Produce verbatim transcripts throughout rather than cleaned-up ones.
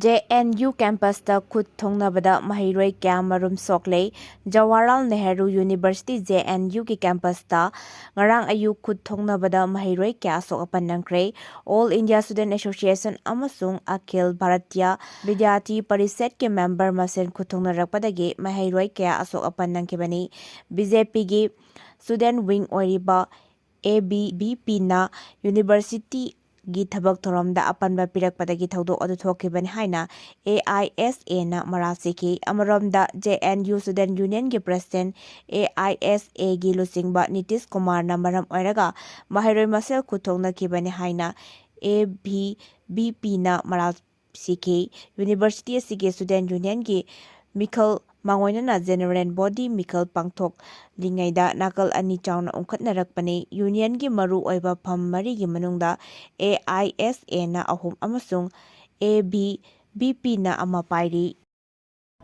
J N U campusꯇ ꯈꯨꯠ ꯊꯣꯡꯅꯕꯗ ꯃꯍꯩꯔꯣꯏ ꯀꯌꯥ ꯃꯔꯨꯝ ꯁꯣꯛꯂꯦ꯫ Jawaharlal Nehru university, J N ꯌꯨꯒꯤ campusꯇ ꯉꯔꯥꯡ ꯑꯌꯨꯛ ꯈꯨꯠ ꯊꯣꯡꯅꯕꯗ ꯃꯍꯩꯔꯣꯏ ꯀꯌꯥ ꯑꯁꯣꯛ ꯑꯄꯟ ꯅꯪꯈ꯭ꯔꯦ꯫ All India Student Association ꯑꯃꯁꯨꯡ ꯑꯈꯤꯜ ꯚꯥꯔꯇꯤꯌꯥ ꯕꯤꯗ꯭ꯌꯥꯔꯊꯤ ꯄꯔꯤꯁꯠꯀꯤ member ꯃꯁꯦꯟ ꯈꯨꯠ ꯊꯣꯡꯅꯔꯛꯄꯗꯒꯤ ꯃꯍꯩꯔꯣꯏ ꯀꯌꯥ ꯑꯁꯣꯛ ꯑꯄꯟ ꯅꯪꯈꯤꯕꯅꯤ꯫ ꯕꯤ ꯖꯦ ꯄꯤꯒꯤ student wing ꯑꯣꯏꯔꯤꯕ ꯑꯦ ꯕꯤ ꯚꯤ ꯄꯤꯅ ꯌꯨꯅꯤꯚꯔꯁꯤꯇꯤꯒꯤ ꯊꯕꯛ ꯊꯧꯔꯝꯗ ꯑꯄꯟꯕ ꯄꯤꯔꯛꯄꯗꯒꯤ ꯊꯧꯗꯣꯛ ꯑꯗꯨ ꯊꯣꯛꯈꯤꯕꯅꯤ ꯍꯥꯏꯅ ꯑꯦ ꯑꯥꯏ ꯑꯦꯁ ꯑꯦꯅ ꯃꯔꯥꯜ ꯁꯤꯈꯤ꯫ ꯑꯃꯔꯣꯝꯗ, ꯖꯦ ꯑꯦꯟ ꯌꯨ Student Unionꯒꯤ president, ꯑꯦ ꯑꯥꯏ ꯑꯦꯁ ꯑꯦꯒꯤ ꯂꯨꯆꯤꯡꯕ ꯅꯤꯇꯤꯁ ꯀꯨꯃꯥꯔꯅ ꯃꯔꯝ ꯑꯣꯏꯔꯒ ꯃꯍꯩꯔꯣꯏ ꯃꯁꯦꯜ ꯈꯨꯠ ꯊꯣꯡꯅꯈꯤꯕꯅꯤ ꯍꯥꯏꯅ ꯑꯦ ꯚꯤ ꯚꯤ ꯄꯤꯅ ꯃꯔꯥꯜ ꯁꯤꯈꯤ꯫ ꯌꯨꯅꯤꯚꯔꯁꯤꯇꯤ ꯑꯁꯤꯒꯤ Student Unionꯒꯤ ꯃꯤꯈꯜ ꯃꯥꯡꯑꯣꯏꯅꯅ general body ꯃꯤꯈꯜ ꯄꯥꯡꯊꯣꯛꯂꯤꯉꯩꯗ ꯅꯥꯀꯜ ꯑꯅꯤ ꯆꯥꯎꯅ ꯎꯪꯈꯠꯅꯔꯛꯄꯅꯤ꯫ Unionꯒꯤ ꯃꯔꯨ ꯑꯣꯏꯕ ꯐꯝ ꯃꯔꯤꯒꯤ ꯃꯅꯨꯡꯗ ꯑꯦ ꯑꯥꯏ ꯑꯦꯁ ꯑꯦꯅ ꯑꯍꯨꯝ ꯑꯃꯁꯨꯡ ꯑꯦ ꯚꯤ ꯚꯤ ꯄꯤꯅ ꯑꯃ ꯄꯥꯏꯔꯤ꯫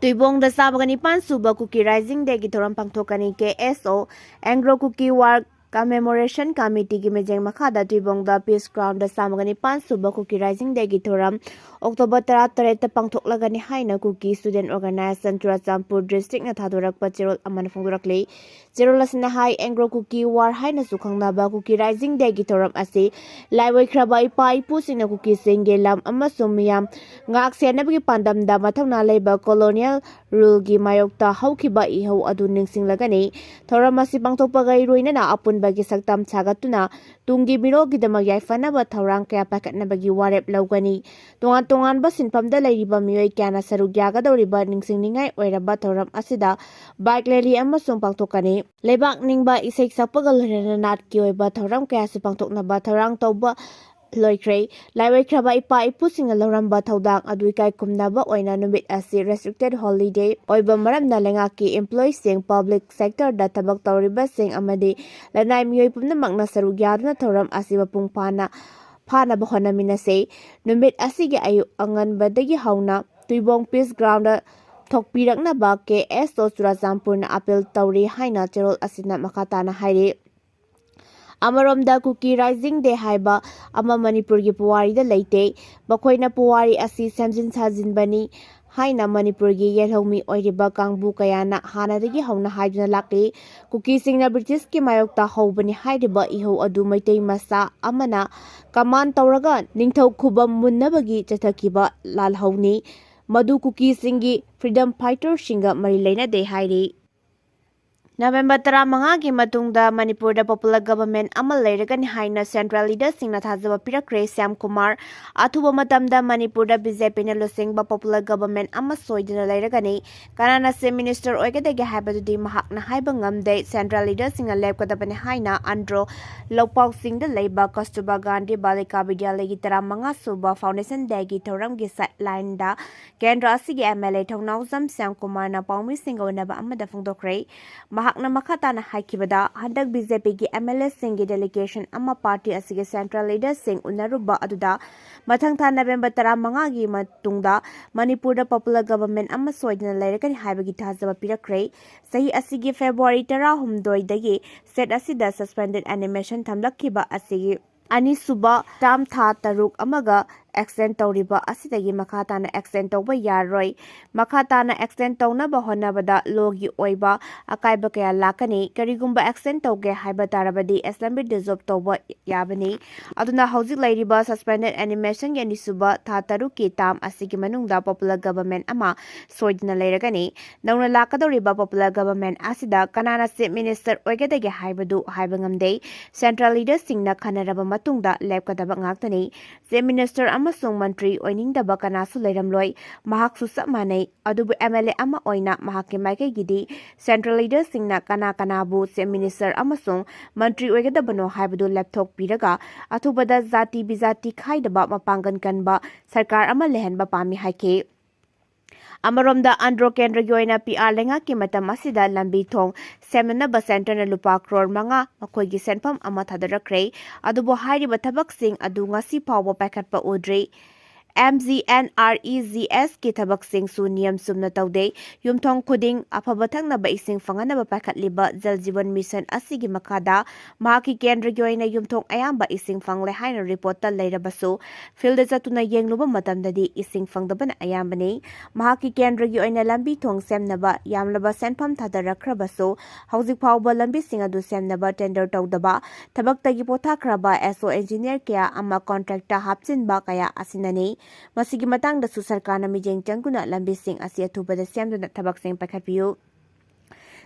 ꯇꯨꯏꯕꯣꯡꯗ ꯆꯥꯝꯃꯒ ꯅꯤꯄꯥꯟ ꯁꯨꯕ ꯀꯨꯀꯤ Rising Dayꯒꯤ ꯊꯧꯔꯝ ꯄꯥꯡꯊꯣꯛꯀꯅꯤ꯫ ꯀꯦ ꯑꯦꯁ ꯑꯣ, Anglo Kuki War Commemoration Committeeꯒꯤ ꯃꯤꯠꯌꯦꯡ ꯃꯈꯥꯗ ꯇꯨꯏꯕꯣꯡꯗ Peace Groundꯗ ꯆꯥꯝꯃꯒ ꯅꯤꯄꯥꯟ ꯁꯨꯕ ꯀꯨꯀꯤ Rising Dayꯒꯤ ꯊꯧꯔꯝ October ꯇꯔꯥꯇꯔꯦꯠꯇ ꯄꯥꯡꯊꯣꯛꯂꯒꯅꯤ ꯍꯥꯏꯅ ꯀꯨꯀꯤ Student Organisation ꯆꯨꯔꯆꯥꯟꯄꯨꯔ districtꯅ ꯊꯥꯗꯣꯔꯛꯄ ꯆꯦꯔꯣꯜ ꯑꯃꯅ ꯐꯣꯡꯗꯣꯔꯛꯂꯤ꯫ ꯆꯦꯔꯣꯜ ꯑꯁꯤꯅ ꯍꯥꯏ, Anglo Kuki War ꯍꯥꯏꯅꯁꯨ ꯈꯪꯅꯕ ꯀꯨꯀꯤ Rising Dayꯒꯤ ꯊꯧꯔꯝ ꯑꯁꯤ ꯂꯥꯏꯑꯣꯏꯈ꯭ꯔꯕ ꯏꯄꯥ ꯏꯄꯨꯁꯤꯡꯅ ꯀꯨꯀꯤꯁꯤꯡꯒꯤ ꯂꯝ ꯑꯃꯁꯨꯡ ꯃꯤꯌꯥꯝ ꯉꯥꯛ ꯁꯦꯟꯅꯕꯒꯤ ꯄꯥꯟꯗꯝꯗ ꯃꯊꯧꯅꯥ ꯂꯩꯕ colonial ruleꯒꯤ ꯃꯥꯌꯣꯛꯇ ꯍꯧꯈꯤꯕ ꯏꯍꯧ ꯑꯗꯨ ꯅꯤꯡꯁꯤꯡꯂꯒꯅꯤ꯫ ꯊꯧꯔꯝ ꯑꯁꯤ ꯄꯥꯡꯊꯣꯛꯄꯒ ꯏꯔꯣꯏꯅꯅ ꯑꯄꯨꯟꯕꯒꯤ ꯁꯛꯇꯝ ꯁꯥꯒꯠꯇꯨꯅ ꯇꯨꯡꯒꯤ ꯃꯤꯔꯣꯜꯒꯤꯗꯃꯛ ꯌꯥꯏꯐꯅꯕ ꯊꯧꯔꯥꯡ ꯀꯌꯥ ꯄꯥꯏꯈꯠꯅꯕꯒꯤ ꯋꯥꯔꯦꯞ ꯂꯧꯒꯅꯤ꯫ ꯇꯣꯉꯥꯟ ꯇꯣꯉꯥꯟꯕ ꯁꯤꯟꯐꯝꯗ ꯂꯩꯔꯤꯕ ꯃꯤꯑꯣꯏ ꯀꯌꯥꯅ ꯁꯔꯨꯛ ꯌꯥꯒꯗꯧꯔꯤꯕ ꯅꯤꯡꯁꯤꯡꯅꯤꯡꯉꯥꯏ ꯑꯣꯏꯔꯕ ꯊꯧꯔꯝ ꯑꯁꯤꯗ bike rally ꯑꯃꯁꯨ ꯄꯥꯡꯊꯣꯛꯀꯅꯤ꯫ ꯂꯩꯕꯥꯛ ꯅꯤꯡꯕ ꯏꯁꯩ ꯁꯛꯄꯒ ꯂꯣꯏꯅꯅ ꯅꯥꯠꯀꯤ ꯑꯣꯏꯕ ꯊꯧꯔꯝ ꯀꯌꯥꯁꯨ ꯄꯥꯡꯊꯣꯛꯅꯕ ꯊꯧꯔꯥꯡ ꯇꯧꯕ ꯂꯣꯏꯈ꯭ꯔꯦ꯫ ꯂꯥꯏꯑꯣꯏꯈ꯭ꯔꯕ ꯏꯄꯥ ꯏꯄꯨꯁꯤꯡꯅ ꯂꯧꯔꯝꯕ ꯊꯧꯗꯥꯡ ꯑꯗꯨ ꯏꯀꯥꯏ ꯈꯨꯝꯅꯕ ꯑꯣꯏꯅ ꯅꯨꯃꯤꯠ ꯑꯁꯤ restricted holiday ꯑꯣꯏꯕ ꯃꯔꯝꯅ ꯂꯩꯉꯥꯛꯀꯤ employeeꯁꯤꯡ, public sectorꯗ ꯊꯕꯛ ꯇꯧꯔꯤꯕꯁꯤꯡ ꯑꯃꯗꯤ ꯂꯅꯥꯏ ꯃꯤꯑꯣꯏ ꯄꯨꯝꯅꯃꯛꯅ ꯁꯔꯨꯛ ꯌꯥꯗꯨꯅ ꯊꯧꯔꯝ ꯑꯁꯤ ꯃꯄꯨꯡ ꯐꯥꯅ ꯐꯥꯅꯕ ꯍꯣꯠꯅꯃꯤꯟꯅꯁꯤ꯫ ꯅꯨꯃꯤꯠ ꯑꯁꯤꯒꯤ ꯑꯌꯨꯛ ꯑꯉꯟꯕꯗꯒꯤ ꯍꯧꯅ ꯇꯨꯏꯕꯣꯡ Peace Groundꯗ ꯊꯣꯛꯄꯤꯔꯛꯅꯕ ꯀꯦ ꯑꯦꯁ ꯑꯣ ꯆꯨꯔꯆꯥꯟꯄꯨꯔꯅ appeal ꯇꯧꯔꯤ ꯍꯥꯏꯅ ꯆꯦꯔꯣꯜ ꯑꯁꯤꯅ ꯃꯈꯥ ꯇꯥꯅ ꯍꯥꯏꯔꯤ꯫ ꯑꯃꯔꯣꯝꯗ ꯀꯨꯀꯤ ꯔꯥꯏꯖꯤꯡ ꯗꯦ ꯍꯥꯏꯕ ꯑꯃ ꯃꯅꯤꯄꯨꯔꯒꯤ ꯄꯨꯋꯥꯔꯤꯗ ꯂꯩꯇꯦ꯫ ꯃꯈꯣꯏꯅ ꯄꯨꯋꯥꯔꯤ ꯑꯁꯤ ꯁꯦꯝꯖꯤꯟ ꯁꯥꯖꯤꯟꯕꯅꯤ ꯍꯥꯏꯅ ꯃꯅꯤꯄꯨꯔꯒꯤ ꯌꯦꯜꯍꯧꯃꯤ ꯑꯣꯏꯔꯤꯕ ꯀꯥꯡꯕꯨ ꯀꯌꯥꯅ ꯍꯥꯟꯅꯗꯒꯤ ꯍꯧꯅ ꯍꯥꯏꯗꯨꯅ ꯂꯥꯛꯂꯤ꯫ ꯀꯨꯀꯤꯁꯤꯡꯅ ꯕ꯭ꯔꯤꯇꯤꯁꯀꯤ ꯃꯥꯌꯣꯛꯇ ꯍꯧꯕꯅꯤ ꯍꯥꯏꯔꯤꯕ ꯏꯍꯧ ꯑꯗꯨ ꯃꯩꯇꯩ ꯃꯆꯥ ꯑꯃꯅ ꯀꯃꯥꯟ ꯇꯧꯔꯒ ꯅꯤꯡꯊꯧ ꯈꯨꯕꯝ ꯃꯨꯟꯅꯕꯒꯤ ꯆꯠꯊꯈꯤꯕ ꯂꯥꯜꯍꯧꯅꯤ꯫ ꯃꯗꯨ ꯀꯨꯀꯤꯁꯤꯡꯒꯤ ꯐ꯭ꯔꯤꯗꯝ ꯐꯥꯏꯇꯔꯁꯤꯡꯒ ꯃꯔꯤ ꯂꯩꯅꯗꯦ ꯍꯥꯏꯔꯤ꯫ ꯅꯕꯦꯝꯕꯔ ꯇꯔꯥꯃꯉꯥꯒꯤ ꯃꯇꯨꯡꯗ ꯃꯅꯤꯄꯨꯔꯗ ꯄꯣꯄꯨꯂꯔ ꯒꯚꯔꯟꯃꯦꯟꯠ ꯑꯃ ꯂꯩꯔꯒꯅꯤ ꯍꯥꯏꯅ ꯁꯦꯟꯇ꯭ꯔꯦꯜ ꯂꯤꯗꯔꯁꯤꯡꯅ ꯊꯥꯖꯕ ꯄꯤꯔꯛꯈ꯭ꯔꯦ꯫ ꯁ꯭ꯌꯥꯝ ꯀꯨꯃꯥꯔ, ꯑꯊꯨꯕ ꯃꯇꯝꯗ ꯃꯅꯤꯄꯨꯔꯗ ꯕꯤ ꯖꯦ ꯄꯤꯅ ꯂꯨꯆꯤꯡꯕ ꯄꯣꯄꯨꯂꯔ ꯒꯚꯔꯟꯃꯦꯟꯠ ꯑꯃ ꯁꯣꯏꯗꯅ ꯂꯩꯔꯒꯅꯤ꯫ ꯀꯅꯥꯅ ꯆꯤꯐ ꯃꯤꯅꯤꯁꯇꯔ ꯑꯣꯏꯒꯗꯒꯦ ꯍꯥꯏꯕꯗꯨꯗꯤ ꯃꯍꯥꯛꯅ ꯍꯥꯏꯕ ꯉꯝꯗꯦ꯫ ꯁꯦꯟꯇ꯭ꯔꯦꯜ ꯂꯤꯗꯔꯁꯤꯡꯅ ꯂꯦꯞꯀꯗꯕꯅꯤ ꯍꯥꯏꯅ ꯑꯟꯗ꯭ꯔꯣ ꯂꯧꯄꯥꯎꯁꯤꯡꯗ ꯂꯩꯕ ꯀꯁꯇꯨꯔꯕꯥ ꯒꯥꯟꯙꯤ ꯕꯥꯂꯤꯀꯥ ꯕꯤꯗ꯭ꯌꯥꯂꯌꯒꯤ ꯇꯔꯥꯃꯉꯥ ꯁꯨꯕ ꯐꯥꯎꯟꯗꯦꯁꯟ ꯗꯦꯒꯤ ꯊꯧꯔꯝꯒꯤ ꯁꯥꯏꯠ ꯂꯥꯏꯟꯗ ꯀꯦꯟꯗ꯭ꯔ ꯑꯁꯤꯒꯤ ꯑꯦꯝ ꯑꯦꯜ ꯑꯦ ꯊꯧꯅꯥꯎꯖꯝ ꯁ꯭ꯌꯥꯝ ꯀꯨꯃꯥꯔꯅ ꯄꯥꯎꯃꯤꯁꯤꯡꯒ ꯎꯅꯕ ꯑꯃꯗ ꯐꯣꯡꯗꯣꯛꯈ꯭ꯔꯦ꯫ ꯃꯍꯥꯛꯅ ꯃꯈꯥ ꯇꯥꯅ ꯍꯥꯏꯈꯤꯕꯗ, ꯍꯟꯗꯛ ꯕꯤ ꯖꯦ ꯄꯤꯒꯤ ꯑꯦꯝ ꯑꯦꯜ ꯑꯦꯁꯤꯡꯒꯤ ꯗꯦꯂꯤꯒꯦꯁꯟ ꯑꯃ ꯄꯥꯔꯇꯤ ꯑꯁꯤꯒꯤ ꯁꯦꯟꯇ꯭ꯔꯦꯜ ꯂꯤꯗꯔꯁꯤꯡ ꯎꯅꯔꯨꯕ ꯑꯗꯨꯗ ꯃꯊꯪ ꯊꯥ ꯅꯕꯦꯝꯕꯔ ꯇꯔꯥꯃꯉꯥꯒꯤ ꯃꯇꯨꯡꯗ ꯃꯅꯤꯄꯨꯔꯗ ꯄꯣꯄꯨꯂꯔ ꯒꯚꯔꯟꯃꯦꯟꯠ ꯑꯃ ꯁꯣꯏꯗꯅ ꯂꯩꯔꯒꯅꯤ ꯍꯥꯏꯕꯒꯤ ꯊꯥꯖꯕ ꯄꯤꯔꯛꯈ꯭ꯔꯦ꯫ ꯆꯍꯤ ꯑꯁꯤꯒꯤ ꯐꯦꯕ꯭ꯔꯨꯋꯥꯔꯤ ꯇꯔꯥꯍꯨꯝꯗꯣꯏꯗꯒꯤ ꯁ꯭ꯇꯦꯠ ꯑꯁꯤꯗ ꯁꯁꯄꯦꯟꯗꯦꯗ ꯑꯦꯅꯤꯃꯦꯁꯟ ꯊꯝꯂꯛꯈꯤꯕ ꯑꯁꯤꯒꯤ ꯑꯅꯤꯁꯨꯕ ꯇꯥꯔꯝ ꯊꯥ ꯇꯔꯨꯛ ꯑꯃꯒ ꯑꯦꯛꯁꯇꯦꯟ ꯇꯧꯔꯤꯕ ꯑꯁꯤꯗꯒꯤ ꯃꯈꯥ ꯇꯥꯅ ꯑꯦꯛꯁꯇꯦꯟ ꯇꯧꯕ ꯌꯥꯔꯣꯏ꯫ ꯃꯈꯥ ꯇꯥꯅ ꯑꯦꯛꯁꯇꯦꯟ ꯇꯧꯅꯕ ꯍꯣꯠꯅꯕꯗ ꯂꯣꯒꯤ ꯑꯣꯏꯕ ꯑꯀꯥꯏꯕ ꯀꯌꯥ ꯂꯥꯛꯀꯅꯤ꯫ ꯀꯔꯤꯒꯨꯝꯕ ꯑꯦꯛꯁꯇꯦꯟ ꯇꯧꯒꯦ ꯍꯥꯏꯕ ꯇꯥꯔꯕꯗꯤ ꯑꯦꯁꯦꯝꯕ꯭ꯂꯤ ꯗꯤꯖꯣꯜꯕ ꯇꯧꯕ ꯌꯥꯕꯅꯤ꯫ ꯑꯗꯨꯅ ꯍꯧꯖꯤꯛ ꯂꯩꯔꯤꯕ ꯁꯁꯄꯦꯟꯗꯦꯗ ꯑꯦꯅꯤꯃꯦꯁꯟꯒꯤ ꯑꯅꯤꯁꯨꯕ ꯊꯥ ꯇꯔꯨꯛꯀꯤ ꯇꯥꯔꯝ ꯑꯁꯤꯒꯤ ꯃꯅꯨꯡꯗ ꯄꯣꯄꯨꯂꯔ ꯒꯚꯔꯟꯃꯦꯟꯠ ꯑꯃ ꯁꯣꯏꯗꯅ ꯂꯩꯔꯒꯅꯤ꯫ ꯅꯧꯅ ꯂꯥꯛꯀꯗꯧꯔꯤꯕ ꯄꯣꯄꯨꯂꯔ ꯒꯚꯔꯟꯃꯦꯟꯠ ꯑꯁꯤꯗ ꯀꯅꯥꯅ ꯆꯤꯐ ꯃꯤꯅꯤꯁꯇꯔ ꯑꯣꯏꯒꯗꯒꯦ ꯍꯥꯏꯕꯗꯨ ꯍꯥꯏꯕ ꯉꯝꯗꯦ꯫ ꯁꯦꯟꯇ꯭ꯔꯦꯜ ꯂꯤꯗꯔꯁꯤꯡꯅ ꯈꯟꯅꯔꯕ ꯃꯇꯨꯡꯗ ꯂꯦꯞꯀꯗꯕ ꯉꯥꯛꯇꯅꯤ꯫ ꯆꯤꯐ ꯃꯤꯅꯤꯁꯇꯔ ꯑꯃꯁꯨꯡ ꯃꯟꯇ꯭ꯔꯤ ꯑꯣꯏꯅꯤꯡꯗꯕ ꯀꯅꯥꯁꯨ ꯂꯩꯔꯝꯂꯣꯏ꯫ ꯃꯍꯥꯛꯁꯨ ꯆꯞ ꯃꯥꯟꯅꯩ꯫ ꯑꯗꯨꯕꯨ ꯑꯦꯝ ꯑꯦꯜ ꯑꯦ ꯑꯃ ꯑꯣꯏꯅ ꯃꯍꯥꯛꯀꯤ ꯃꯥꯏꯀꯩꯒꯤꯗꯤ ꯁꯦꯟꯇ꯭ꯔꯦꯜ ꯂꯤꯗꯔꯁꯤꯡꯅ ꯀꯅꯥ ꯀꯅꯥꯕꯨ ꯆꯤꯐ ꯃꯤꯅꯤꯁꯇꯔ ꯑꯃꯁꯨꯡ ꯃꯟꯇ꯭ꯔꯤ ꯑꯣꯏꯒꯗꯕꯅꯣ ꯍꯥꯏꯕꯗꯨ ꯂꯦꯞꯊꯣꯛꯄꯤꯔꯒ ꯑꯊꯨꯕꯗ ꯖꯥꯇꯤ ꯕꯤꯖꯥꯇꯤ ꯈꯥꯏꯗꯕ ꯃꯄꯥꯡꯒꯜ ꯀꯟꯕ ꯁꯔꯀꯥꯔ ꯑꯃ ꯂꯩꯍꯟꯕ ꯄꯥꯝꯃꯤ ꯍꯥꯏꯈꯤ꯫ ꯑꯃꯔꯣꯝꯗ ꯑꯟꯗ꯭ꯔꯣ ꯀꯦꯟꯗ꯭ꯔꯒꯤ ꯑꯣꯏꯅ ꯄꯤ ꯑꯥꯔ ꯂꯩꯉꯥꯛꯀꯤ ꯃꯇꯝ ꯑꯁꯤꯗ ꯂꯝꯕꯤ ꯊꯣꯡ ꯁꯦꯝꯅꯅꯕ ꯁꯦꯟꯇꯔꯅ ꯂꯨꯄꯥ ꯀ꯭ꯔꯣꯔ ꯃꯉꯥ ꯃꯈꯣꯏꯒꯤ ꯁꯦꯟꯐꯝ ꯑꯃ ꯊꯥꯗꯔꯛꯈ꯭ꯔꯦ꯫ ꯑꯗꯨꯕꯨ ꯍꯥꯏꯔꯤꯕ ꯊꯕꯛꯁꯤꯡ ꯑꯗꯨ ꯉꯁꯤ ꯐꯥꯎꯕ ꯄꯥꯏꯈꯠꯄ ꯎꯗ꯭ꯔꯤ꯫ M G N R E G ꯑꯦꯁꯀꯤ ꯊꯕꯛꯁꯤꯡꯁꯨ ꯅꯤꯌꯝ ꯆꯨꯝꯅ ꯇꯧꯗꯦ꯫ ꯌꯨꯝꯊꯣꯡ ꯈꯨꯗꯤꯡ ꯑꯐꯕ ꯊꯛꯅꯕ ꯏꯁꯤꯡ ꯐꯪꯍꯟꯅꯕ ꯄꯥꯏꯈꯠꯂꯤꯕ ꯖꯜ ꯖꯤꯕꯟ ꯃꯤꯁꯟ ꯑꯁꯤꯒꯤ ꯃꯈꯥꯗ ꯃꯍꯥꯛꯀꯤ ꯀꯦꯟꯗ꯭ꯔꯒꯤ ꯑꯣꯏꯅ ꯌꯨꯝꯊꯣꯡ ꯑꯌꯥꯝꯕ ꯏꯁꯤꯡ ꯐꯪꯂꯦ ꯍꯥꯏꯅ ꯔꯤꯄꯣꯔꯠꯇ ꯂꯩꯔꯕꯁꯨ, ꯐꯤꯜꯗ ꯆꯠꯇꯨꯅ ꯌꯦꯡꯂꯨꯕ ꯃꯇꯝꯗꯗꯤ ꯏꯁꯤꯡ ꯐꯪꯗꯕꯅ ꯑꯌꯥꯝꯕꯅꯤ꯫ ꯃꯍꯥꯛꯀꯤ ꯀꯦꯟꯗ꯭ꯔꯒꯤ ꯑꯣꯏꯅ ꯂꯝꯕꯤ ꯊꯣꯡ ꯁꯦꯝꯅꯕ ꯌꯥꯝꯂꯕ ꯁꯦꯟꯐꯝ ꯊꯥꯗꯔꯛꯈ꯭ꯔꯕꯁꯨ, ꯍꯧꯖꯤꯛ ꯐꯥꯎꯕ ꯂꯝꯕꯤꯁꯤꯡ ꯑꯗꯨ ꯁꯦꯝꯅꯕ ꯇꯦꯟꯗꯔ ꯇꯧꯗꯕ, ꯊꯕꯛꯇꯒꯤ ꯄꯣꯊꯥꯈ꯭ꯔꯕ ꯑꯦꯁ ꯑꯣ ꯏꯟꯖꯤꯅꯤꯌꯔ ꯀꯌꯥ ꯑꯃ ꯀꯣꯟꯇ꯭ꯔꯦꯛꯇ ꯍꯥꯞꯆꯤꯟꯕ ꯀꯌꯥ ꯑꯁꯤꯅꯅꯤ꯫ ꯃꯁꯤꯒꯤ ꯃꯇꯥꯡꯗꯁꯨ ꯁꯔꯀꯥꯔꯅ ꯃꯤꯠꯌꯦꯡ ꯆꯪꯗꯨꯅ ꯂꯝꯕꯤꯁꯤꯡ ꯑꯁꯤ ꯑꯊꯨꯕꯗ ꯁꯦꯝꯗꯨꯅ ꯊꯕꯛꯁꯤꯡ ꯄꯥꯏꯈꯠꯄꯤꯌꯨ꯫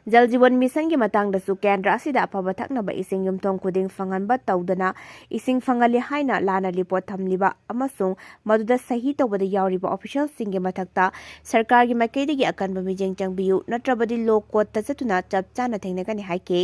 ꯖꯜ ꯖꯤꯕꯟ ꯃꯤꯁꯟꯒꯤ ꯃꯇꯥꯡꯗꯁꯨ ꯀꯦꯟꯗ꯭ꯔ ꯑꯁꯤꯗ ꯑꯐꯕ ꯊꯛꯅꯕ ꯏꯁꯤꯡ ꯌꯨꯝꯊꯣꯡ ꯈꯨꯗꯤꯡ ꯐꯪꯍꯟꯕ ꯇꯧꯗꯅ ꯏꯁꯤꯡ ꯐꯪꯍꯜꯂꯤ ꯍꯥꯏꯅ ꯂꯥꯟꯅ ꯔꯤꯄꯣꯔꯠ ꯊꯝꯂꯤꯕ ꯑꯃꯁꯨꯡ ꯃꯗꯨꯗ ꯁꯍꯤ ꯇꯧꯕꯗ ꯌꯥꯎꯔꯤꯕ ꯑꯣꯐꯤꯁꯤꯌꯦꯜꯁꯤꯡꯒꯤ ꯃꯊꯛꯇ ꯁꯔꯀꯥꯔꯒꯤ ꯃꯥꯏꯀꯩꯗꯒꯤ ꯑꯀꯟꯕ ꯃꯤꯠꯌꯦꯡ ꯆꯪꯕꯤꯌꯨ, ꯅꯠꯇ꯭ꯔꯕꯗꯤ ꯂꯣ ꯀꯣꯔꯠꯇ ꯆꯠꯇꯨꯅ ꯆꯞ ꯆꯥꯅ ꯊꯦꯡꯅꯒꯅꯤ ꯍꯥꯏꯈꯤ꯫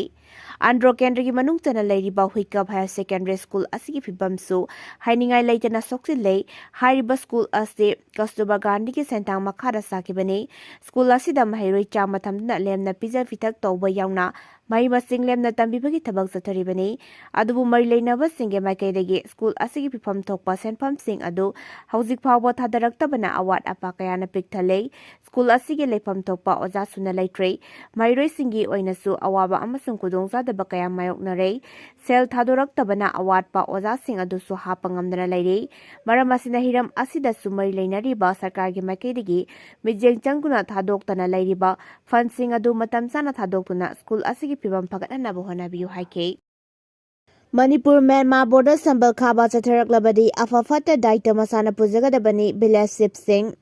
ꯑꯟꯗ꯭ꯔꯣ ꯀꯦꯟꯗ꯭ꯔꯒꯤ ꯃꯅꯨꯡ ꯆꯟꯅ ꯂꯩꯔꯤꯕ ꯍꯨꯏꯀꯞ ꯍꯥꯌꯔ ꯁꯦꯀꯦꯟꯗꯔꯤ ꯁ꯭ꯀꯨꯜ ꯑꯁꯤꯒꯤ ꯐꯤꯕꯝꯁꯨ ꯍꯥꯏꯅꯤꯡꯉꯥꯏ ꯂꯩꯇꯅ ꯁꯣꯛꯆꯤꯜꯂꯦ꯫ ꯍꯥꯏꯔꯤꯕ ꯁ꯭ꯀꯨꯜ ꯑꯁꯤ ꯀꯁꯇꯨꯔꯕꯥ ꯒꯥꯟꯙꯤꯒꯤ ꯁꯦꯟꯊꯥꯡ ꯃꯈꯥꯗ ꯁꯥꯈꯤꯕꯅꯤ꯫ ꯁ꯭ꯀꯨꯜ ꯑꯁꯤꯗ ꯃꯍꯩꯔꯣꯏ ꯆꯥꯝꯃ ꯊꯝꯗꯨꯅ ꯂꯦꯝꯅ ꯄꯤꯖ ꯄꯤꯊꯛ ꯇꯧꯕ ꯌꯥꯎꯅ ꯃꯍꯩ ꯃꯁꯤꯡ ꯂꯦꯝꯅ ꯇꯝꯕꯤꯕꯒꯤ ꯊꯕꯛ ꯆꯠꯊꯔꯤꯕꯅꯤ꯫ ꯑꯗꯨꯕꯨ ꯃꯔꯤ ꯂꯩꯅꯕꯁꯤꯡꯒꯤ ꯃꯥꯏꯀꯩꯗꯒꯤ ꯁ꯭ꯀꯨꯜ ꯑꯁꯤꯒꯤ ꯄꯤꯐꯝ ꯊꯣꯛꯄ ꯁꯦꯟꯐꯝꯁꯤꯡ ꯑꯗꯨ ꯍꯧꯖꯤꯛ ꯐꯥꯎꯕ ꯊꯥꯗꯔꯛꯇꯕꯅ ꯑꯋꯥꯠ ꯑꯄꯥ ꯀꯌꯥꯅ ꯄꯤꯛ ꯊꯜꯂꯦ꯫ ꯁ꯭ꯀꯨꯜ ꯑꯁꯤꯒꯤ ꯂꯩꯐꯝ ꯊꯣꯛꯄ ꯑꯣꯖꯥ ꯁꯨꯅ ꯂꯩꯇ꯭ꯔꯦ꯫ ꯃꯍꯩꯔꯣꯏꯁꯤꯡꯒꯤ ꯑꯣꯏꯅꯁꯨ ꯑꯋꯥꯕ ꯑꯃꯁꯨꯡ ꯈꯨꯗꯣꯡꯆꯥꯗꯕ ꯀꯌꯥ ꯃꯥꯌꯣꯛꯅꯔꯦ꯫ ꯁꯦꯜ ꯊꯥꯗꯣꯔꯛꯇꯕꯅ ꯑꯋꯥꯠꯄ ꯑꯣꯖꯥꯁꯤꯡ ꯑꯗꯨꯁꯨ ꯍꯥꯞꯄ ꯉꯝꯗꯅ ꯂꯩꯔꯦ꯫ ꯃꯔꯝ ꯑꯁꯤꯅ ꯍꯤꯔꯝ ꯑꯁꯤꯗꯁꯨ ꯃꯔꯤ ꯂꯩꯅꯔꯤꯕ ꯁꯔꯀꯥꯔꯒꯤ ꯃꯥꯏꯀꯩꯗꯒꯤ ꯃꯤꯠꯌꯦꯡ ꯆꯪꯗꯨꯅ ꯊꯥꯗꯣꯛꯇꯅ ꯂꯩꯔꯤꯕ ꯐꯟꯁꯤꯡ ꯑꯗꯨ ꯃꯇꯝ ꯆꯥꯅ ꯊꯥꯗꯣꯛꯇꯨꯅ ꯁ꯭ꯀꯨꯜ ꯑꯁꯤꯒꯤ ꯐꯤꯕꯝ ꯐꯒꯠꯍꯟꯅꯕ ꯍꯣꯠꯅꯕꯤꯌꯨ ꯍꯥꯏꯈꯤ꯫ ꯃꯅꯤꯄꯨꯔ ꯃ꯭ꯌꯥꯟꯃꯥꯔ ꯕꯣꯔꯗꯔ ꯁꯝꯕꯜ ꯈꯥꯕ ꯆꯠꯊꯔꯛꯂꯕꯗꯤ ꯑꯐ ꯐꯠꯇ ꯗꯥꯏꯇ ꯃꯁꯥꯅ ꯄꯨꯖꯒꯗꯕꯅꯤ, ꯚꯤꯂꯦꯖ ꯆꯤꯐꯁꯤꯡ꯫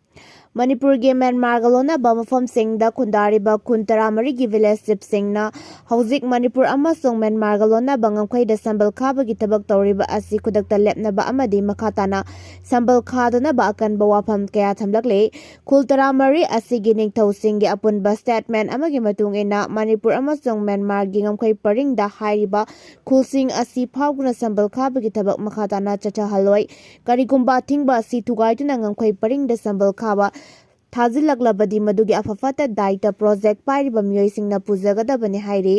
ꯃꯅꯤꯄꯨꯔꯒꯤ ꯃ꯭ꯌꯥꯟꯃꯥꯔꯒ ꯂꯣꯟꯅꯕ ꯃꯐꯝꯁꯤꯡꯗ ꯈꯨꯟꯗꯥꯔꯤꯕ ꯈꯨꯟ ꯇꯔꯥꯃꯔꯤꯒꯤ ꯚꯤꯂꯦꯖ ꯆꯤꯐꯁꯤꯡꯅ ꯍꯧꯖꯤꯛ ꯃꯅꯤꯄꯨꯔ ꯑꯃꯁꯨꯡ ꯃ꯭ꯌꯥꯟꯃꯥꯔꯒ ꯂꯣꯟꯅꯕ ꯉꯝꯈꯩꯗ ꯁꯝꯕꯜ ꯈꯥꯕꯒꯤ ꯊꯕꯛ ꯇꯧꯔꯤꯕ ꯑꯁꯤ ꯈꯨꯗꯛꯇ ꯂꯦꯞꯅꯕ ꯑꯃꯗꯤ ꯃꯈꯥ ꯇꯥꯅ ꯁꯝꯕꯜ ꯈꯥꯗꯅꯕ ꯑꯀꯟꯕ ꯋꯥꯐꯝ ꯀꯌꯥ ꯊꯝꯂꯛꯂꯤ꯫ ꯈꯨꯜ ꯇꯔꯥꯃꯔꯤ ꯑꯁꯤꯒꯤ ꯅꯤꯡꯊꯧꯁꯤꯡꯒꯤ ꯑꯄꯨꯟꯕ ꯁ꯭ꯇꯦꯠꯃꯦꯟ ꯑꯃꯒꯤ ꯃꯇꯨꯡ ꯏꯟꯅ, ꯃꯅꯤꯄꯨꯔ ꯑꯃꯁꯨꯡ ꯃ꯭ꯌꯥꯟꯃꯥꯔꯒꯤ ꯉꯝꯈꯩ ꯄꯔꯤꯡꯗ ꯍꯥꯏꯔꯤꯕ ꯈꯨꯜꯁꯤꯡ ꯑꯁꯤ ꯐꯥꯎꯗꯨꯅ ꯁꯝꯕꯜ ꯈꯥꯕꯒꯤ ꯊꯕꯛ ꯃꯈꯥ ꯇꯥꯅ ꯆꯠꯊꯍꯜꯂꯣꯏ꯫ ꯀꯔꯤꯒꯨꯝꯕ ꯑꯊꯤꯡꯕ ꯑꯁꯤ ꯊꯨꯒꯥꯏꯗꯨꯅ ꯉꯝꯈꯩ ꯄꯔꯤꯡꯗ ꯁꯝꯕꯜ ꯈꯥꯕ ꯊꯥꯖꯤꯜꯂꯛꯂꯕꯗꯤ, ꯃꯗꯨꯒꯤ ꯑꯐ ꯐꯠꯇ ꯗꯥꯏꯇ ꯄ꯭ꯔꯣꯖꯦꯛ ꯄꯥꯏꯔꯤꯕ ꯃꯤꯑꯣꯏꯁꯤꯡꯅ ꯄꯨꯖꯒꯗꯕꯅꯤ ꯍꯥꯏꯔꯤ꯫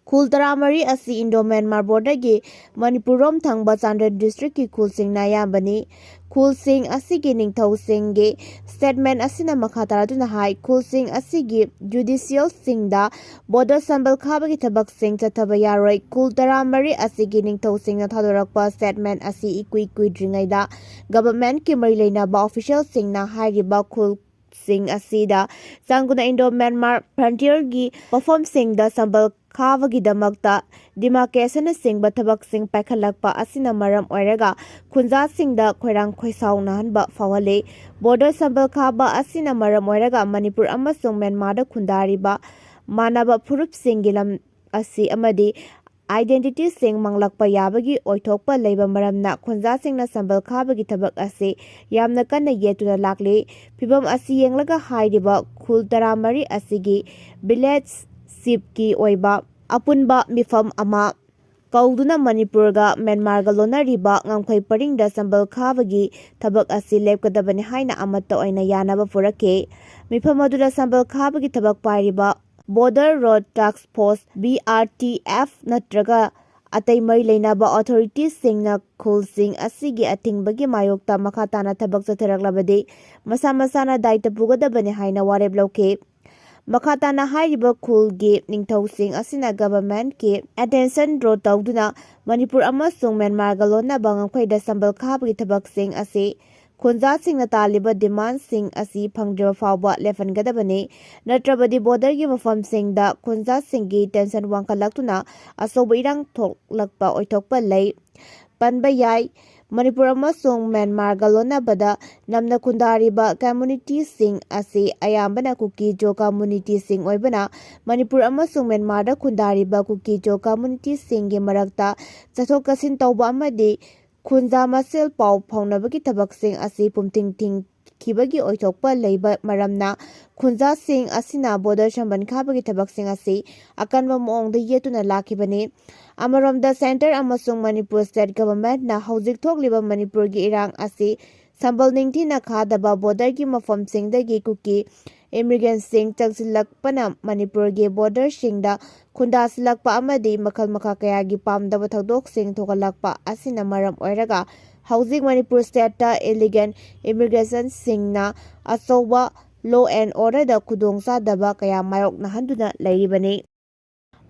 ꯈꯨꯜ ꯇꯔꯥꯃꯔꯤ ꯑꯁꯤ Indo-Myanmar border-ꯒꯤ ꯃꯅꯤꯄꯨꯔꯔꯣꯝ ꯊꯪꯕ ꯆꯥꯟꯗꯦꯜ district-ꯀꯤ ꯈꯨꯜꯁꯤꯡꯅ ꯑꯌꯥꯝꯕꯅꯤ꯫ ꯈꯨꯜꯁꯤꯡ ꯑꯁꯤꯒꯤ ꯅꯤꯡꯊꯧꯁꯤꯡꯒꯤ statement ꯑꯁꯤꯅ ꯃꯈꯥ ꯇꯥꯔꯗꯨꯅ ꯍꯥꯏ, ꯈꯨꯜꯁꯤꯡ ꯑꯁꯤꯒꯤ judicial-ꯁꯤꯡꯗ border ꯁꯝꯕꯜ ꯈꯥꯕꯒꯤ ꯊꯕꯛꯁꯤꯡ ꯆꯠꯊꯕ ꯌꯥꯔꯣꯏ꯫ ꯈꯨꯜ ꯇꯔꯥꯃꯔꯤ ꯑꯁꯤꯒꯤ ꯅꯤꯡꯊꯧꯁꯤꯡꯅ ꯊꯥꯗꯣꯔꯛꯄ statement ꯑꯁꯤ ꯏꯀꯨꯏ ꯀꯨꯏꯗ꯭ꯔꯤꯉꯩꯗ government-ꯀꯤ ꯃꯔꯤ ꯂꯩꯅꯕ official-ꯁꯤꯡꯅ ꯍꯥꯏꯔꯤꯕ ꯈꯨꯜ ꯁꯤꯡ ꯑꯁꯤꯗ ꯆꯥꯡꯒꯨꯅ Indo-Myanmar frontier-ꯒꯤ ꯃꯐꯝꯁꯤꯡꯗ ꯁꯝꯕꯜ ꯈꯥꯕꯒꯤꯗꯃꯛꯇ demarcation-ꯅꯆꯤꯡꯕ ꯊꯕꯛꯁꯤꯡ ꯄꯥꯏꯈꯠꯂꯛꯄ ꯑꯁꯤꯅ ꯃꯔꯝ ꯑꯣꯏꯔꯒ ꯈꯨꯟꯖꯥꯁꯤꯡꯗ ꯈꯣꯏꯔꯥꯡ ꯈꯣꯏꯁꯥꯎꯅꯍꯟꯕ ꯐꯥꯎꯍꯜꯂꯤ꯫ Border ꯁꯝꯕꯜ ꯈꯥꯕ ꯑꯁꯤꯅ ꯃꯔꯝ ꯑꯣꯏꯔꯒ ꯃꯅꯤꯄꯨꯔ ꯑꯃꯁꯨꯡ ꯃ꯭ꯌꯥꯟꯃꯥꯔꯗ ꯈꯨꯟꯗꯥꯔꯤꯕ ꯃꯥꯟꯅꯕ ꯐꯨꯔꯨꯞꯁꯤꯡꯒꯤ ꯂꯝ ꯑꯁꯤ ꯑꯃꯗꯤ identity-ꯁꯤꯡ ꯃꯥꯡꯂꯛꯄ ꯌꯥꯕꯒꯤ ꯑꯣꯏꯊꯣꯛꯄ ꯂꯩꯕ ꯃꯔꯝꯅ ꯈꯨꯟꯖꯥꯁꯤꯡꯅ ꯁꯝꯕꯜ ꯈꯥꯕꯒꯤ ꯊꯕꯛ ꯑꯁꯤ ꯌꯥꯝꯅ ꯀꯟꯅ ꯌꯦꯠꯇꯨꯅ ꯂꯥꯛꯂꯤ꯫ ꯐꯤꯚꯝ ꯑꯁꯤ ꯌꯦꯡꯂꯒ ꯍꯥꯏꯔꯤꯕ ꯈꯨꯜ ꯇꯔꯥꯃꯔꯤ ꯑꯁꯤꯒꯤ village chief-ꯀꯤ ꯑꯣꯏꯕ ꯑꯄꯨꯟꯕ ꯃꯤꯐꯝ ꯑꯃ ꯀꯧꯗꯨꯅ ꯃꯅꯤꯄꯨꯔꯒ ꯃ꯭ꯌꯥꯟꯃꯥꯔꯒ ꯂꯣꯟꯅꯔꯤꯕ ꯉꯝꯈꯩ ꯄꯔꯤꯡꯗ ꯁꯝꯕꯜ ꯈꯥꯕꯒꯤ ꯊꯕꯛ ꯑꯁꯤ ꯂꯦꯞꯀꯗꯕꯅꯤ ꯍꯥꯏꯅ ꯑꯃꯠꯇ ꯑꯣꯏꯅ ꯌꯥꯅꯕ ꯄꯨꯔꯛꯈꯤ꯫ ꯃꯤꯐꯝ ꯑꯗꯨꯗ ꯁꯝꯕꯜ ꯈꯥꯕꯒꯤ ꯊꯕꯛ ꯄꯥꯏꯔꯤꯕ Border Road Task Force, B R T F, ꯅꯠꯇ꯭ꯔꯒ ꯑꯇꯩ ꯃꯔꯤ ꯂꯩꯅꯕ authority-ꯁꯤꯡꯅ ꯈꯨꯜꯁꯤꯡ ꯑꯁꯤꯒꯤ ꯑꯊꯤꯡꯕꯒꯤ ꯃꯥꯌꯣꯛꯇ ꯃꯈꯥ ꯇꯥꯅ ꯊꯕꯛ ꯆꯠꯊꯔꯛꯂꯕꯗꯤ ꯃꯁꯥ ꯃꯁꯥꯅ ꯗꯥꯏꯇ ꯄꯨꯒꯗꯕꯅꯤ ꯍꯥꯏꯅ ꯋꯥꯔꯦꯞ ꯂꯧꯈꯤ꯫ ꯃꯈꯥ ꯇꯥꯅ ꯍꯥꯏꯔꯤꯕ ꯈꯨꯜꯒꯤ ꯅꯤꯡꯊꯧꯁꯤꯡ ꯑꯁꯤꯅ government-ꯀꯤ attention draw ꯇꯧꯗꯨꯅ ꯃꯅꯤꯄꯨꯔ ꯑꯃꯁꯨꯡ ꯃ꯭ꯌꯥꯟꯃꯥꯔꯒ ꯂꯣꯟꯅꯕ ꯉꯝꯈꯩꯗ ꯁꯝꯕꯜ ꯈꯥꯕꯒꯤ ꯊꯕꯛꯁꯤꯡ ꯑꯁꯤ ꯈꯨꯟꯖꯥꯁꯤꯡꯅ ꯇꯥꯜꯂꯤꯕ demand-ꯁꯤꯡ ꯑꯁꯤ ꯐꯪꯗ꯭ꯔꯤꯕ ꯐꯥꯎꯕ ꯂꯦꯞꯍꯟꯒꯗꯕꯅꯤ꯫ ꯅꯠꯇ꯭ꯔꯕꯗꯤ border-ꯒꯤ ꯃꯐꯝꯁꯤꯡꯗ ꯈꯨꯟꯖꯥꯁꯤꯡꯒꯤ tension ꯋꯥꯡꯈꯠꯂꯛꯇꯨꯅ ꯑꯆꯧꯕ ꯏꯔꯥꯡ ꯊꯣꯛꯂꯛꯄ ꯑꯣꯏꯊꯣꯛꯄ ꯂꯩ꯫ ꯄꯟꯕ ꯌꯥꯏ꯫ ꯃꯅꯤꯄꯨꯔ ꯑꯃꯁꯨꯡ ꯃ꯭ꯌꯥꯟꯃꯥꯔꯒ ꯂꯣꯟꯅꯕꯗ ꯅꯝꯅ ꯈꯨꯟꯗꯥꯔꯤꯕ community-ꯁꯤꯡ ꯑꯁꯤ ꯑꯌꯥꯝꯕꯅ ꯀꯨꯀꯤ-ꯖꯣ community-ꯁꯤꯡ ꯑꯣꯏꯕꯅ, ꯃꯅꯤꯄꯨꯔ ꯑꯃꯁꯨꯡ ꯃ꯭ꯌꯥꯟꯃꯥꯔꯗ ꯈꯨꯟꯗꯥꯔꯤꯕ ꯀꯨꯀꯤ-ꯖꯣ community-ꯁꯤꯡꯒꯤ ꯃꯔꯛꯇ ꯆꯠꯊꯣꯛ ꯆꯠꯁꯤꯟ ꯇꯧꯕ ꯑꯃꯗꯤ ꯈꯨꯟꯖꯥ ꯃꯁꯦꯜ ꯄꯥꯎ ꯐꯥꯎꯅꯕꯒꯤ ꯊꯕꯛꯁꯤꯡ ꯑꯁꯤ ꯄꯨꯝꯊꯤꯡ ꯊꯤꯡꯈꯤꯕꯒꯤ ꯑꯣꯏꯊꯣꯛꯄ ꯂꯩꯕ ꯃꯔꯝꯅ, ꯈꯨꯟꯖꯥꯁꯤꯡ ꯑꯁꯤꯅ border ꯁꯝꯕꯜ ꯈꯥꯕꯒꯤ ꯊꯕꯛꯁꯤꯡ ꯑꯁꯤ ꯑꯀꯟꯕ ꯃꯑꯣꯡꯗ ꯌꯦꯠꯇꯨꯅ ꯂꯥꯛꯈꯤꯕꯅꯤ꯫ ꯑꯃꯔꯣꯝꯗ, centre ꯑꯃꯁꯨꯡ ꯃꯅꯤꯄꯨꯔ state government-ꯅ ꯍꯧꯖꯤꯛ ꯊꯣꯛꯂꯤꯕ ꯃꯅꯤꯄꯨꯔꯒꯤ ꯏꯔꯥꯡ ꯑꯁꯤ ꯁꯝꯕꯜ ꯅꯤꯡꯊꯤꯅ ꯈꯥꯗꯕ ꯕꯣꯔꯗꯔꯒꯤ ꯃꯐꯝꯁꯤꯡꯗꯒꯤ ꯀꯨꯀꯤ ꯏꯃꯤꯒ꯭ꯔꯦꯟꯁꯤꯡ ꯆꯪꯁꯤꯜꯂꯛꯄꯅ ꯃꯅꯤꯄꯨꯔꯒꯤ ꯕꯣꯔꯗꯔꯁꯤꯡꯗ ꯈꯨꯟꯗꯥꯁꯤꯜꯂꯛꯄ ꯑꯃꯗꯤ ꯃꯈꯜ ꯃꯈꯥ ꯀꯌꯥꯒꯤ ꯄꯥꯝꯗꯕ ꯊꯧꯗꯣꯛꯁꯤꯡ ꯊꯣꯛꯍꯜꯂꯛꯄ ꯑꯁꯤꯅ ꯃꯔꯝ ꯑꯣꯏꯔꯒ ꯍꯧꯖꯤꯛ ꯃꯅꯤꯄꯨꯔ ꯁ꯭ꯇꯦꯠꯇ ꯏꯂꯤꯒꯦꯜ ꯏꯃꯤꯒ꯭ꯔꯦꯁꯟꯁꯤꯡꯅ ꯑꯆꯧꯕ ꯂꯣ ꯑꯦꯟ ꯑꯣꯔꯗꯔꯗ ꯈꯨꯗꯣꯡꯆꯥꯗꯕ ꯀꯌꯥ ꯃꯥꯌꯣꯛꯅꯍꯟꯗꯨꯅ ꯂꯩꯔꯤꯕꯅꯤ꯫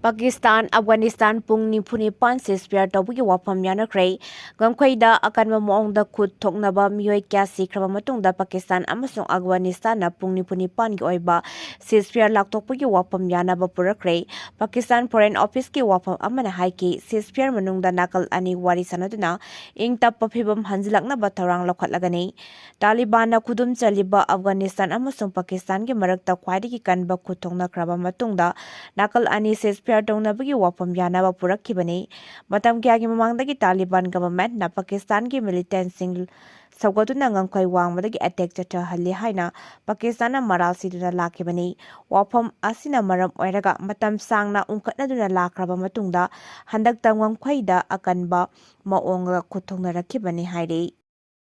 ꯄꯥꯀꯤꯁꯇꯥꯟ, ꯑꯐꯒꯥꯅꯤꯁꯇꯥꯟ ꯄꯨꯡ ꯅꯤꯐꯨ ꯅꯤꯄꯥꯟ ceasefire ꯇꯧꯕꯒꯤ ꯋꯥꯐꯝ ꯌꯥꯅꯈ꯭ꯔꯦ꯫ ꯉꯝꯈꯩꯗ ꯑꯀꯟꯕ ꯃꯑꯣꯡꯗ ꯈꯨꯠ ꯊꯣꯛꯅꯕ ꯃꯤꯑꯣꯏ ꯀꯌꯥ ꯁꯤꯈ꯭ꯔꯕ ꯃꯇꯨꯡꯗ ꯄꯥꯀꯤꯁꯇꯥꯟ ꯑꯃꯁꯨꯡ ꯑꯐꯒꯥꯅꯤꯁꯇꯥꯟꯅ ꯄꯨꯡ ꯅꯤꯐꯨ ꯅꯤꯄꯥꯟꯒꯤ ꯑꯣꯏꯕ ceasefire ꯂꯥꯎꯊꯣꯛꯄꯒꯤ ꯋꯥꯐꯝ ꯌꯥꯅꯕ ꯄꯨꯔꯛꯈ꯭ꯔꯦ꯫ ꯄꯥꯀꯤꯁꯇꯥꯟ Foreign Officeꯀꯤ ꯋꯥꯐꯝ ꯑꯃꯅ ꯍꯥꯏꯈꯤ, ceasefire ꯃꯅꯨꯡꯗ ꯅꯥꯀꯜ ꯑꯅꯤ ꯋꯥꯔꯤ ꯁꯥꯟꯅꯗꯨꯅ ꯏꯪ ꯇꯞꯄ ꯐꯤꯕꯝ ꯍꯟꯖꯤꯜꯂꯛꯅꯕ ꯊꯧꯔꯥꯡ ꯂꯧꯈꯠꯂꯒꯅꯤ꯫ ꯇꯥꯂꯤꯕꯥꯟꯅ ꯈꯨꯗꯨꯝ ꯆꯜꯂꯤꯕ ꯑꯐꯒꯥꯅꯤꯁꯇꯥꯟ ꯑꯃꯁꯨꯡ ꯄꯥꯀꯤꯁꯇꯥꯟꯒꯤ ꯃꯔꯛꯇ ꯈ꯭ꯋꯥꯏꯗꯒꯤ ꯀꯟꯕ ꯈꯨꯠ ꯊꯣꯛꯅꯈ꯭ꯔꯕ ꯃꯇꯨꯡꯗ ꯅꯥꯀꯜ ꯑꯅꯤ ceasefire ꯇꯧꯅꯕꯒꯤ ꯋꯥꯐꯝ ꯌꯥꯅꯕ ꯄꯨꯔꯛꯈꯤꯕꯅꯤ꯫ ꯃꯇꯝ ꯀꯌꯥꯒꯤ ꯃꯃꯥꯡꯗꯒꯤ ꯇꯥꯂꯤꯕꯥꯟ ꯒꯚꯔꯟꯃꯦꯟꯠꯅ ꯄꯥꯀꯤꯁꯇꯥꯟꯒꯤ militantꯁꯤꯡ ꯁꯧꯒꯠꯇꯨꯅ ꯉꯝꯈꯩ ꯋꯥꯡꯃꯗꯒꯤ attack ꯆꯠꯊꯍꯜꯂꯤ ꯍꯥꯏꯅ ꯄꯥꯀꯤꯁꯇꯥꯟꯅ ꯃꯔꯥꯜ ꯁꯤꯗꯨꯅ ꯂꯥꯛꯈꯤꯕꯅꯤ꯫ ꯋꯥꯐꯝ ꯑꯁꯤꯅ ꯃꯔꯝ ꯑꯣꯏꯔꯒ ꯃꯇꯝ ꯁꯥꯡꯅ ꯎꯪꯈꯠꯅꯗꯨꯅ ꯂꯥꯛꯈ꯭ꯔꯕ ꯃꯇꯨꯡꯗ ꯍꯟꯗꯛꯇ ꯉꯝꯈꯩꯗ ꯑꯀꯟꯕ ꯃꯑꯣꯡꯗ ꯈꯨꯠ ꯊꯣꯛꯅꯔꯛꯈꯤꯕꯅꯤ ꯍꯥꯏꯔꯤ꯫